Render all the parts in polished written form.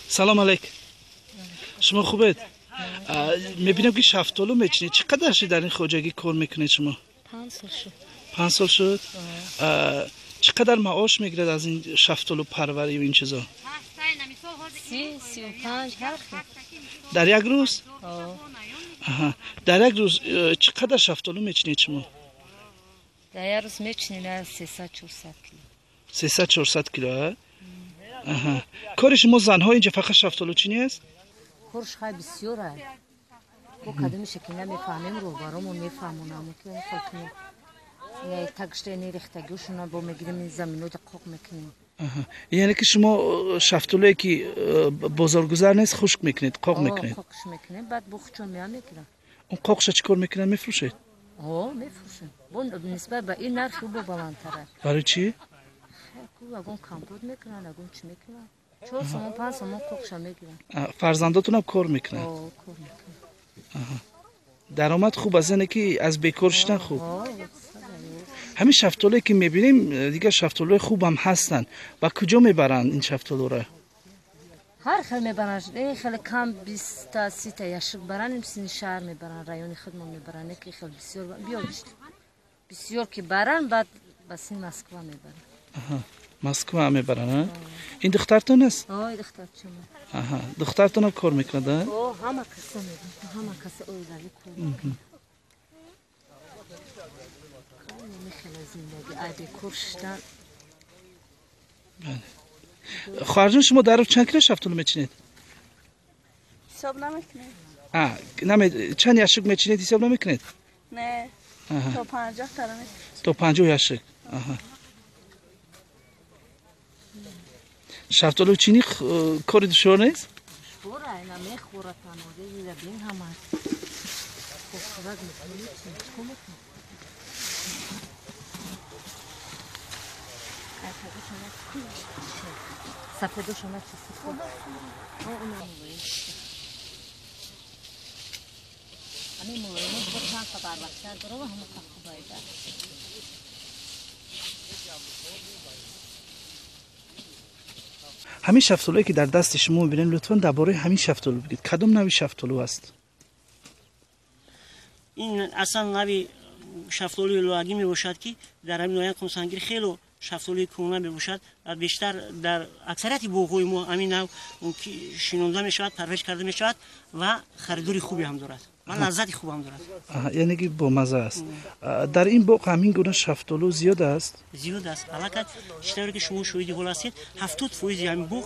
Салом алейк. Шумо хубед? Мебинам ки шафтолу мечинед. Чӣ қадар шуд дар ин хоҷагӣ кор мекунед шумо? 5 сол шуд. 5 сол шуд? Чӣ қадар маош мегирад аз ин шафтолу парварӣ ва ин чизо? 30, 35 ҳар хел. Дар як рӯз? Аҳа. Дар як рӯз чӣ қадар шафтолу мечинед шумо? Дар як рӯз мечинем 300-400 кило. 300-400 кило, а? Аҳа. Кори шумо занҳо инҷа фақат шафтолучинӣ аст? Корш хай бисёр аст. Мо кадомиша ки намефаҳмем, роҳбаромон мефаҳмонам, ки он хел кунем. Тагшта нерехтагиошона бо мегирем, ин заминода қоқ мекунем. Яъне ки шумо шафтолуе ки бозоргузар нест, хушк мекунед, қоқ мекунед? Қоқш мекунем, баъд бо хучон меам мегирам. Он қоқша чӣ кор мекунад, мефурӯшед? Мефурӯшем. Бо нисбат ба ин нархи бо баландтар аст. Барои чӣ? Ягон компот мекунанд, ягон чӣ мекунанд. 4 сомон, 5 сомон қоқша мегиранд. Фарзандотонам кор мекунанд? Кор мекунанд. Даромад хуб аст, яъне ки аз бекор шудан хуб. Ҳамин шафтолуе ки мебинем, дигар шафтолуи хубам ҳастанд. Ба куҷо мебаранд ин шафтолуро? Ҳар хел мебаранд. Хеле кам 20 та 30 та яшик баранд, сини шаҳр мебаранд, райони худмон мебаранд. Ки хел бисёр биё бисёр ки баранд, баъд ба сини Москва мебаранд. Москва мебаранд, а? Ин духтартон аст? Духтарчам. Аҳа, духтартонам кор мекунад, а? Ҳама каса мебаранд, ҳама каса оилавӣ кор мекунад. Хоҳарҷон, шумо дар рӯз чанд кило шафтолу мечинед? Ҳисоб намекунем. Чанд яшик мечинед, ҳисоб намекунед? Не, то 50 тара. То 50 яшик. Шафтолу чинӣ кори душвор нест? Душвор, ина мехӯрад таноза бин ҳама. Хӯрак мекунӣ, чӣ мекунӣ? Сафедошона чӣ сифат? Ҳамин мулоимош бо чанд та барвақтар дора ва ҳамон хубайда. Ҳамин шафтолуе ки дар дасти шумо мебинем, лутфан дар бораи ҳамин шафтолу бигӯед. Кадом нави шафтолу аст? Ин аслан нави шафтолуи лоагӣ мебошад, ки дар ҳамин ноҳияи Қумсангир хело шафтолуи кӯҳна мебошад ва бештар дар аксарияти боғҳои мо ҳамин нав шинонда мешавад, парвариш карда мешавад ва харидори хубе ҳам дорад ва лаззати хуб ҳам дорад. Яъне ки бомазза аст. Дар ин боғ ҳамин гуна шафтолу зиёд аст? Зиёд аст. Аллакай чӣ тавре ки шумо шоҳиди ҳол ҳастед, 70% ҳамин боғ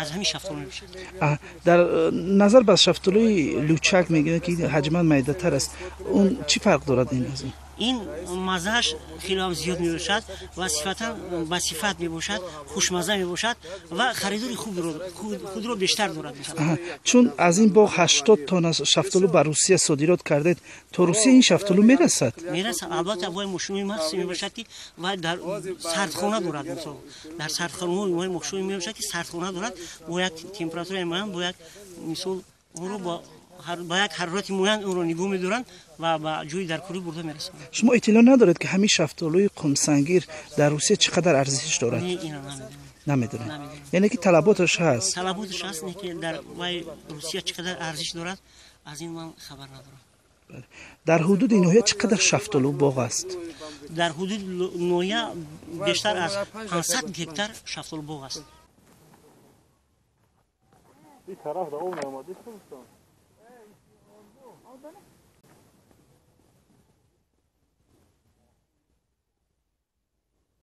аз ҳамин шафтолу мебошад. Дар назар ба шафтолуи лучак мегӯянд ки ҳаҷман майдатар аст. Он чӣ фарқ дорад ин аз он? Ин маззааш хеле ҳам зиёд мебошад ва сифатан ба сифат мебошад, хушмазза мебошад ва харидори худро бештар дорад. Чун аз ин боғ 80 тонна шафтолу ба Русия содирот кардед, то Русия ин шафтолу мерасад? Мерасад, албатта. Вай мошинои махсусе мебошад, ки вай дар сардхона дорад. Мисол, дар сардхонаҳои мошинои мебошад, ки сардхона дорад, бо як температураи муайян, бо як мисол онро ба як ҳарорати муайян онро нигоҳ медоранд ва ба ҷои даркорӣ бурда мерасонанд. Шумо иттилоъ надоред, ки ҳамин шафтолуи Қумсангир дар Русия чӣ қадар арзиш дорад? Намедонед. Яъне ки талаботаш ҳаст? Талаботаш ҳаст, не ки дар вай Русия чӣ қадар арзиш дорад, аз ин ман хабар надорам. Дар ҳудуди ноҳия чӣ қадар шафтолу боғ аст? Дар ҳудуди ноҳия бештар аз 500 гектар шафтолу боғ аст. Ин тараф да об наомадист.